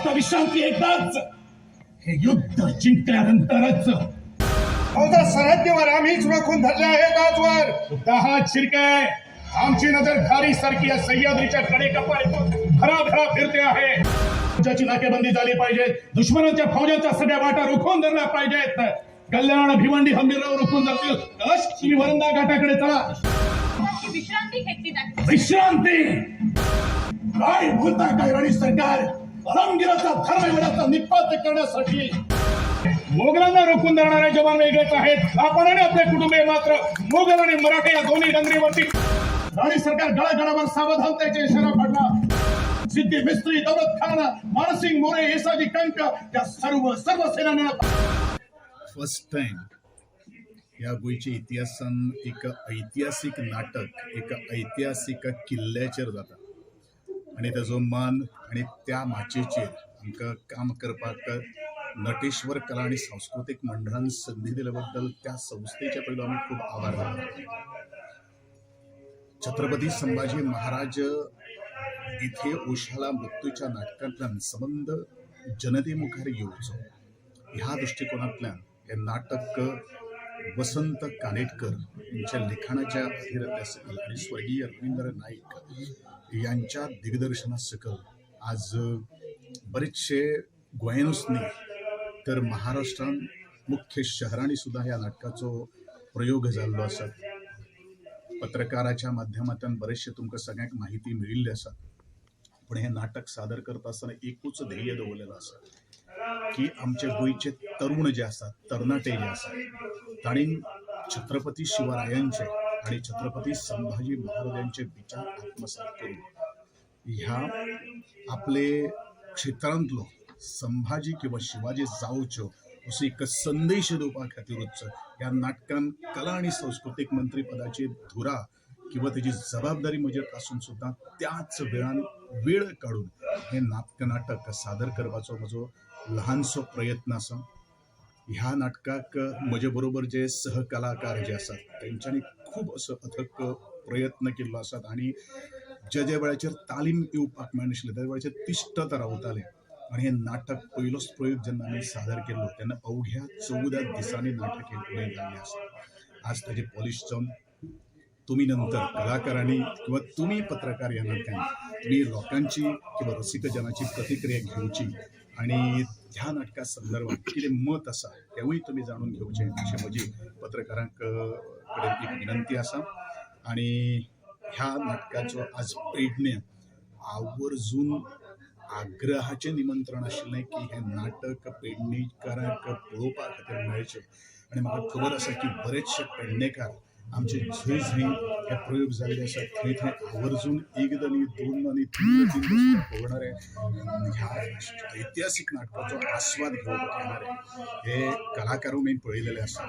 आता विश्रांती एकदाच, हे युद्ध जिंकल्यानंतरच. फौजा सरहद्दीवर आम्हीच रोखून धरले आहेत आजवर. दहा शिरके, आमची नजर खारी सारखी या सह्याद्रीच्या कडे कपाळ घराघरा फिरते आहे. ज्याची नाकेबंदी झाली पाहिजे, दुश्मनाच्या फौजांच्या सगळ्या वाटा रोखून धरल्या पाहिजेत. कल्याण, भिवंडी, हंबीरराव रोखून धरतील. तुम्ही वरंदा घाटाकडे चला. विश्रांती घेतली जाते. विश्रांती? काय बोलता काय राणी सरकार? आलमगीराचा धर्मवेडाचा निपात करण्यासाठी मोगलांना रोखून धरणारे जवान वेगळेच आहेत. आपण आणि आपले कुटुंबीय मात्र मोगल आणि मराठे या दोन्ही डंगरीवरती. राणी सरकार, गळागळावर सावधानतेचे इशारा पडला. सिद्धी मिस्त्री, दौलत खान, मानसिंग मोरे, येसाजी कंक या सर्व सर्व सेनान्यांना फर्स्ट टायम ह्या गोंयच्या इतिहासान एक ऐतिहासीक नाटक एका ऐतिहासीक किल्ल्याचेर जाता आनी ताजो मान आनी त्या माचयेचेर आमकां काम करपाक नटेश्वर कला आनी सांस्कृतीक मंडळान संदी दिल्या बद्दल त्या संस्थेचे पयलो आमी खूब आभार मानतात. छत्रपती संभाजी महाराज इथे ओशाला मृत्यूच्या नाटकांतल्यान संबंद जनते मुखार येवचो ह्या दृश्टिकोनांतल्यान हें नाटक वसंत कानेटकर यांच्या लिखाणाच्या अधीरत्या सकल आणि स्वर्गीय रवींद्र नाईक यांच्या दिग्दर्शना सकल आज बरेचशे गोंयानूच न्ही तर महाराष्ट्रान मुख्य शहरांनी सुद्दां ह्या नाटकाचो प्रयोग जाल्लो आसा. पत्रकाराच्या माध्यमांतल्यान बरेचशे तुमकां सगळ्यांक माहिती मेळिल्ली आसा. पूण हें नाटक सादर करता आसतना एकूच ध्येय दवरलेलो आसा की आमचे गोंयचे तरुण जे आसात, तरणाटे जे आसात, तांणी छत्रपती शिवरायांचे आणि छत्रपती संभाजी महाराजांचे विचार आत्मसात करून ह्या आपले क्षेत्रांतलो संभाजी किंवा शिवाजी जावच्यो असो एक संदेश दिवपा खातीरूच ह्या नाटकान कला आनी संस्कृतीक मंत्रीपदाची धुरा किंवा तेजी जबाबदारी म्हजेर आसून सुद्दां त्याच वेळान वेळ काडून हें नाटक सादर करपाचो म्हजो ल्हानसो प्रयत्न आसा. ह्या नाटकाक म्हजे बरोबर जे सहकलाकार जे आसात, तेंच्यांनी खूब असो अथक प्रयत्न केल्लो आसात आनी ज्या ज्या वेळाचेर तालीम येवपाक मेळनाशिल्ले, त्या वेळाचेर तिश्टत रावताले. आनी हें नाटक पयलोच प्रयोग जेन्ना आमी सादर केल्लो तेन्ना अवघ्या 14 दिसांनी नाटक हें पुराय जाल्लें आसा. आज ताजें पॉलिश जावन तुमी नंतर कलाकारांनी किंवा तुमी पत्रकार ह्या नात्यान तुमी लोकांची किंवा रसिकजनाची प्रतिक्रिया घेवची आनी ह्या नाटका संदर्भात कितें मत आसा तेंवूय तुमी जाणून घेवचें अशें म्हजी पत्रकारांक कडेन एक विनंती आसा. आनी ह्या नाटकाचो आज पेडण्यां आवर्जून आग्रहाचें निमंत्रण आशिल्लें की हें नाटक पेडणेकारांक पळोवपा खातीर मेळचें. आनी म्हाका खबर आसा की बरेचशे पेडणेकार आमचे जंय जंय हे प्रयोग जाल्ले आसात थंय थंय आवर्जून एकदां न्ही, दोनदां न्ही, तीनदां तीनदां सुद्दां पळोवणारे, ह्या ऐतिहासीक नाटकाचो आस्वाद घेवपाक येणारे हे कलाकारूय मी पळयलेले आसा.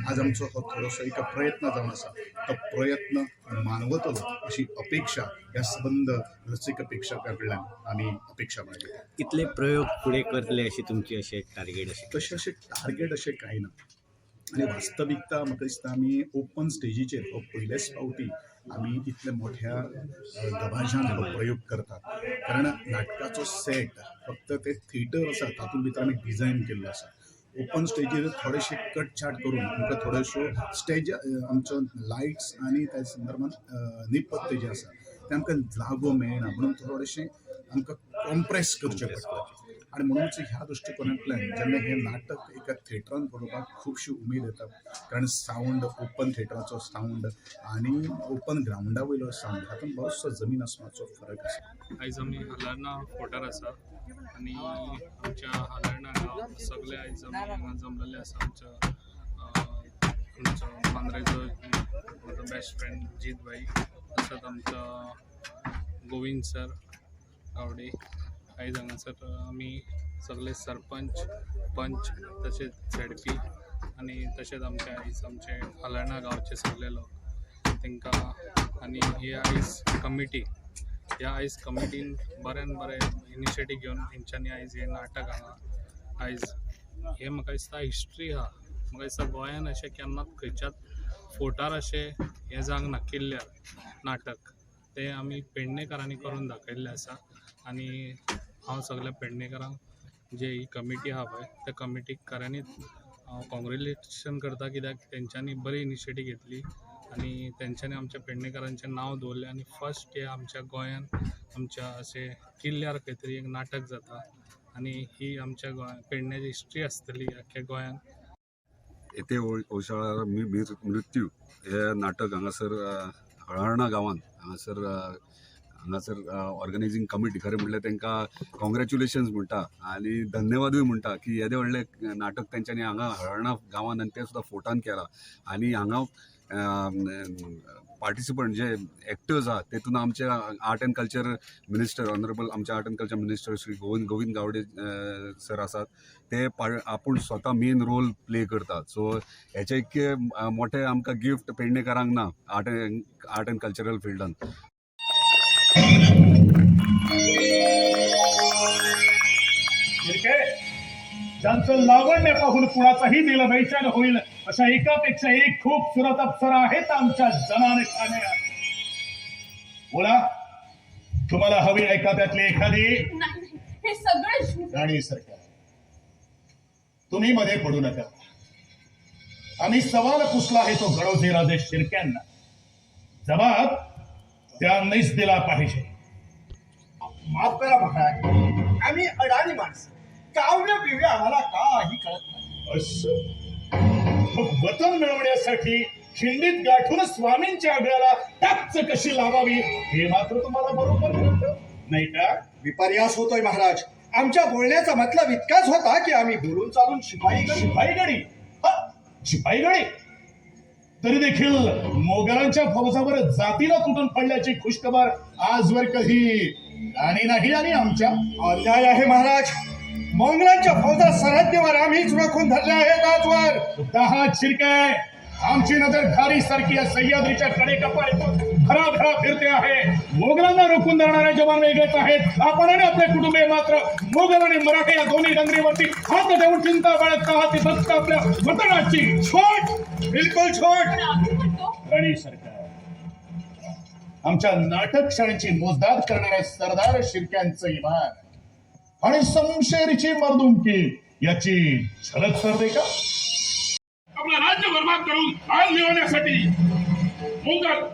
आज आमचो हो थोडोसो एक प्रयत्न जावन आसा. तो प्रयत्न मानवतलो अशी अपेक्षा ह्या सबंद रसीक प्रेक्षकां कडल्यान आमी अपेक्षा बाळगितात. कितले प्रयोग फुडें करतले अशी तुमची अशें टार्गेट अशें? तशें अशें टार्गेट अशें कांय ना आनी वास्तविकता म्हाका दिसता आमी ओपन स्टेजीचेर हो पयलेच फावटी आमी इतले मोठ्या दबाज्यान हो प्रयोग करतात, कारण नाटकाचो सेट फक्त ते थिएटर आसा तातूंत भितर आमी डिजायन केल्लो आसा. ओपन स्टेजीर थोडेशे कटछाट करून आमकां थोड्योश्यो स्टेज, आमच्यो लायट्स आनी त्या संदर्भात नेपथ्य जें आसा तें आमकां जागो मेळना म्हणून थोडेशें आमकां कॉम्प्रेस करचें पडटा. आनी म्हणूनच ह्या दृश्टिकोनांतल्यान जेन्ना हें नाटक एका थिएटरान पळोवपाक खुबशी उमेद येता, कारण सावंड, ओपन थिएटराचो सावंड आनी ओपन ग्रावंडा वयलो सावंड हातूंत बरोचसो जमीन आसमानाचो फरक आसा. आयज आमी हालर्णा फोर्टार आसा आनी आमच्या हालर्णा गांव सगळे आयज आमी हांगा जमलेले आसा. आमच्या आमचो मांद्रेचो म्हजो बेस्ट फ्रेंड जीत भाई, तसोच आमचो गोविंद सर गावडे. आयज हांगासर आमी सगळे सरपंच, पंच, तशेंच झेडपी आनी तशेंच आमचे आयज आमचे हालर्णा गांवचे सगळे लोक तांकां आनी ही आयज कमिटी, ह्या आयज कमिटीन बऱ्यान बरें इनिशिएटीव घेवन हेंच्यांनी आयज हें नाटक हांगा आयज हें म्हाका दिसता हिस्ट्री आहा. म्हाका दिसता गोंयान अशें केन्नाच खंयच्याच फोर्टार अशें हें जावंक ना किल्ल्यार नाटक. तें आमी पेडणेकारांनी करून दाखयल्लें आसा आनी हांव सगल्या पेडणेकारांक जे ही कमिटी आहा पळय त्या कमिटीक खऱ्यांनीच हांव कॉंग्रेच्युलेशन करता, कित्याक तेंच्यांनी बरी इनिशिएटीव घेतली आनी तेंच्यांनी आमच्या पेडणेकारांचें नांव दवरलें. आनी फर्स्ट हे आमच्या गोंयान आमच्या अशें किल्ल्यार खंय तरी एक नाटक जाता आनी ही आमच्या गोंया पेडण्याची हिस्ट्री आसतली आख्ख्या गोंयान. येथे ओशाळा मृत्यू हे नाटक हांगासर हळर्णा गांवांत हांगासर हांगासर ऑर्गनायझींग कमिटी खरें म्हणल्यार तांकां कॉंग्रेच्युलेशन्स म्हणटा आनी धन्यवादूय म्हणटा की येदें व्हडलें नाटक तेंच्यांनी हांगा हळर्णा गांवांत आनी तें सुद्दां फोर्टान केलां. आनी हांगा पार्टिसिपंट जे एक्टर्स आहा तेतून आमचे art and culture minister honourable आमचे art and culture minister Shri Govind Gawade sir आसात, ते आपूण स्वता मेन रोल प्ले करतात. सो हेचे इतके मोठे आमकां गिफ्ट पेडणेकारांक ना आर्ट एंड कल्चरल फिल्डान. शिर्के, ज्यांचं लावण्य पाहून कुणाचाही दिल बेचैन होईल अशा एकापेक्षा एक खूप सुरत अप्सरा आहेत आमच्या जनाने खाण्यात. बोला, तुम्हाला हवी आहे का त्यातली एखादी? नाही नाही, हे सगळं झूट. राणी सरकार, तुम्ही मध्ये पडू नका. आम्ही सवाल पुसला आहे तो गडोजी राजे शिर्क्यांना, जबाब त्यांनीच दिला पाहिजे. माफ करा महाराज, आम्ही अडाणी माणसं, काव्य बिव्य आम्हाला काही कळत नाही. असं मग वतन मिळवण्यासाठी खिंडीत गाठून स्वामींच्या आग्रहाला टाच कशी लावावी हे मात्र तुम्हाला बरोबर कळतं नाही का? विपर्यास होतोय महाराज. आमच्या बोलण्याचा मतलब इतकाच होता की आम्ही बोलून चालून शिपाई गडी. शिपाईगडी, हा, शिपाईगडी तरी देखील मोगलांच्या फौजावर जातीला तुटून पडल्याची खुशखबर आजवर कधी आणि नाही. आणि आमच्या अन्याय आहे महाराज. मोंगलांच्या फौजा सरहद्दीवर आम्हीच रोखून धरल्या आहेत आजवर. दहा शिरके, आमची नजर घारी सारखी या सह्याद्रीच्या कडे कपाळ घराघरा फिरते आहे. मोगलांना रोखून धरणारे जवान वेगळेच आहेत. आपण आणि आपले कुटुंबीय मात्र मोगल आणि मराठे या दोन्ही डंगरीवरती हात देऊन चिंता बाळगता आहात ती फक्त आपल्या वतनाची. छोट, बिलकुल छोट. पण आम्ही म्हणतो राणी सरकार, आमच्या नाटक शाळेची मोजदाद करणाऱ्या सरदार शिर्क्यांचं इमान आणि समशेरची मर्दुमकी याची झलक सर दे का? आपलं राज्य बर्बाद करून आज मिळवण्यासाठी मुघल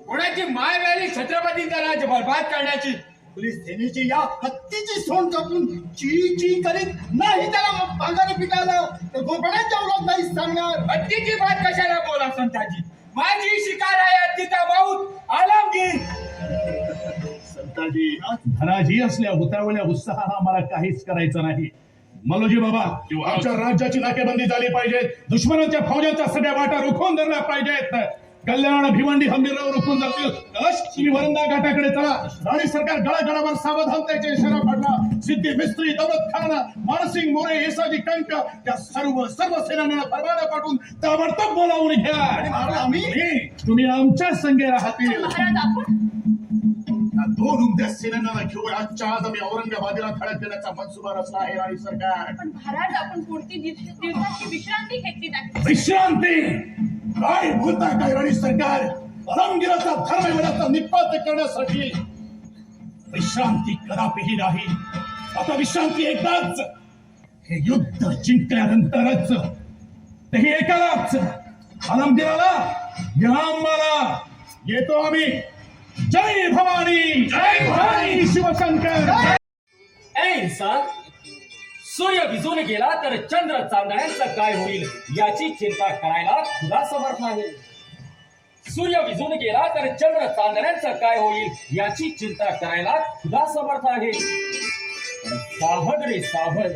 कोणाची माय व्याली छत्रपतींचा राज्य बर्बाद करण्याची. पोलीस सेनेची या हत्तीची सोंड कापून ची ची करीत नाही त्याला पांघाने पिटायला तर गोपड्यांच्या औलाद नाही सांगणार. हत्तीची बात कशाला बोला संताजी, माझी शिकार आहे हत्तीचा माऊत आलमगीर. संताजी, धनाजी असल्या उतावळ्या उत्साहानं आम्हाला काहीच करायचं नाही. मलोजी बाबा, आमच्या राज्याची नाकेबंदी झाली पाहिजे. दुश्मनाच्या फौजांच्या सगळ्या वाटा रोखून धरल्या पाहिजेत. कल्याण, भिवंडी, हंबीरराव रोखून जातील. तुम्ही वरंदा घाटाकडे चला. राणी सरकार, गळागळावर सावधानतेचे इशारा फाडला. सिद्धी मिस्त्री, दौलत खान, मानसिंग मोरे, येसाजी कंक त्या सर्व सर्व सेनांना परवाना पाठवून ताबडतोब बोलावून घ्या. आणि आम्ही? तुम्ही आमच्या संगे राहतील. महाराज आपण या दोन उमद्या सेनांना घेऊन आजच्या आज आम्ही औरंगाबादेला धडक देण्याचा मनसुबा रचला आहे राणी सरकार. पण महाराज, आपण कोणती दिवसाची विश्रांती घेतली नाही. विश्रांती? काय बोलताय काय राणी सरकार? आलमगीराचा धर्म एवढ्याचा निपात करण्यासाठी विश्रांती कदापिही नाही. आता विश्रांती एकदाच, हे युद्ध जिंकल्यानंतरच, तेही एकालाच, आलमगीराला या आम्हाला. येतो आम्ही. जय भवानी, जय भवानी, शिवशंकर. ए इन्सान, सूर्य विजून गेला तर चंद्र चांदण्यांचं काय होईल याची चिंता करायला खुदा समर्थ आहे. सूर्य विजून गेला तर चंद्र चांदण्यांचं काय होईल याची चिंता करायला खुदा समर्थ आहे. पण सावध रे सावध,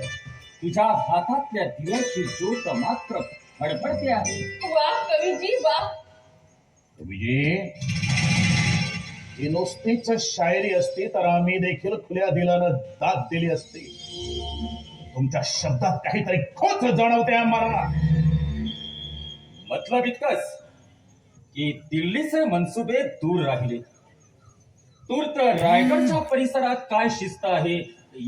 तुझ्या हातातल्या दिव्याची ज्योत मात्र फडफडते आहे. वा कवीजी वा. विजय, ही नुसतीच शायरी असती तर आम्ही देखील खुल्या दिलानं दाद दिली असती. तुमच्या शब्दात काहीतरी खोच जाणवते आम्हाला. मतलब इतकंच की दिल्लीचे मनसुबे दूर राहिले. तूर्त रायगडच्या परिसरात काय शिस्त आहे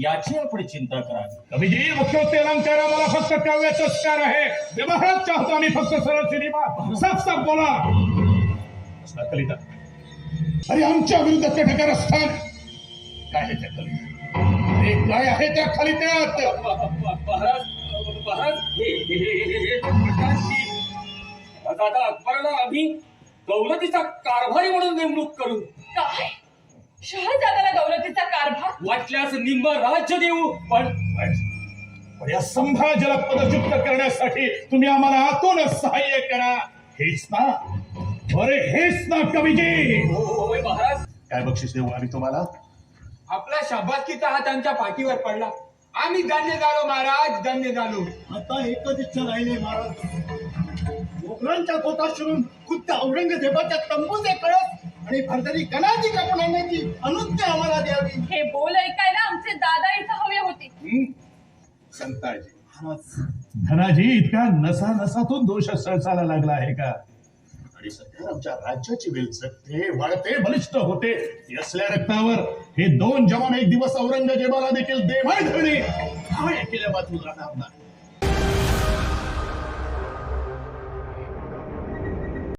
याची आपण चिंता करावी. कवीजी, मुख्योक्ती अलंकार आम्हाला फक्त काव्याचा स्कार आहे. व्यवहारात चाहतो आम्ही फक्त सरळ सिनेमा. साफ साफ बोला. असला कलिता, अरे आमच्या विरुद्ध कटकार स्थान काय आहे त्या खाली? अरे काय आहे त्या खाली त्यात? महाराज, महाराज, हे हे हे हे हे प्रकारची दादा अकबराला आम्ही दौलतीचा कारभारी म्हणून नेमणूक करू. काय, शहजादाला दौलतीचा कारभार? वाटल्यास निम्म राज्य देऊ, पण पण या संभाजीला पदच्युत करण्यासाठी तुम्ही आम्हाला आतूनच सहाय्य करा. हेच ना? अरे हेच ना कवीजी? होय महाराज. काय बक्षीस देऊ आम्ही तुम्हाला? आपला शाबासकीचा हात आमच्या पाठीवर पडला. आम्ही धन्य झालो महाराज, धन्य झालो. आता एकच इच्छा राहिली महाराज. मोगलांच्या कोटात शिरून खुद्द औरंगजेबाच्या तंबूचे कळस आणि भरतरी कणाची कापून आणण्याची अनुज्ञा आम्हाला द्यावी. हे बोल ऐकायला आमचे दादा इथं हवे होते. संताजी. महाराज. धनाजी, इतका नसा नसातून दोष सळसायला लागला आहे का? आणि सरकार, आमच्या राज्याची वेल जगते, वाढते, बलिष्ठ होते असल्या रक्तावर हे दोन जवान एक दिवस औरंगजेबाला देखील देवाय धरणे काय केल्या वाचून राहणार नाही.